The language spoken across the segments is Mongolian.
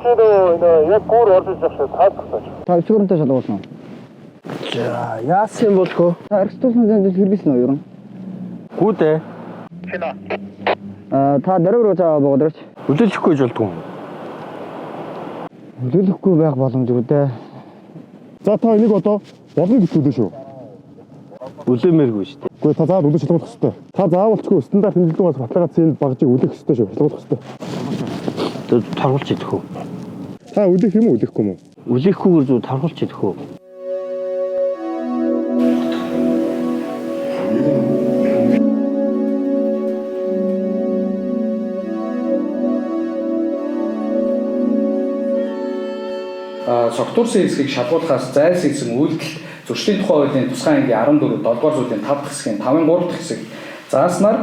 Чи нөө яг гүр орж иж явах шиг таалагдаж. Та 9 өрөнтэй шалгуулсан уу? За, яасан юм бол хөө? Та архитектурын зэндээс хэрэглэсэн үү ер нь? Гүү дээ. Аа, та даруй руу цаа буугаад ирч. Үлээлэхгүй гэж болдгоо юм. Хүлээлэхгүй байх боломжгүй дээ. За та энийг одоо болно гэж хүлээ шүү. Үлээмээргүй шүү дээ. Үгүй та заавал үлээж шалгуулах хэрэгтэй. Та заавалчгүй стандарт хэмжилтэн гол баталгаажсан энэ багжийг үлээх хэрэгтэй шүү. Шалгуулах хэрэгтэй. Торгуулж идэх үү? Та үлээх юм уу үлээхгүй юм уу? Үлээхгүйгээр зү торгуулж идэх үү? Согтуурсан хэсгийг шалгуулахаас зайлсхийсэн үйлдэл зөрчлийн тухай хуулийн тусгай ангийн 14 7 дугаар зүйлийн 5 дахь хэсгийн 5-ын 3 дахь хэсэг зааснаар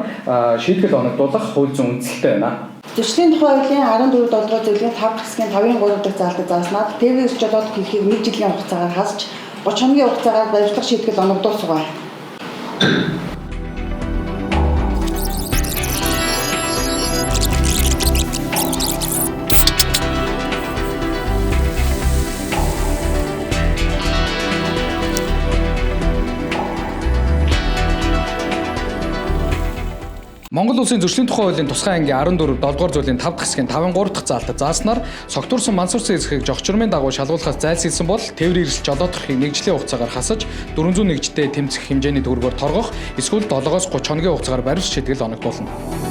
шийтгэл оногдуулах хууль зүйн үндсэлтэй байна. Зөрчлийн тухай хуулийн 14 7 дугаар зүйлийн 5 дахь хэсгийн 5-ын 3 дахь заалтад зааснаар ТV жолоодох эрхийг 1 жилийн хугацаагаар хасч 30 хоногийн хугацаагаар баримтлах шийтгэл оногдуулсугай. Монгол Улсын зөрчлийн тухай хуулийн тусгай ангийн 14 7 дугаар зүйлийн 5 дахь хэсгийн 5-ын 3 дахь заалтад зааснаар согтуурсан мансуурсан хэсгийг жогчрмын дагуу шалгуулахаас зайлсхийсэн бол тээврийн эрсдэл жолоодох эрхийг 1 жилийн хугацаагаар хасаж 401 жидээ тэмцэх хэмжээний төгрөгөөр торгох эсвэл 7-оос 30 хоногийн хугацаагаар баримт шийтгэл оногдуулна.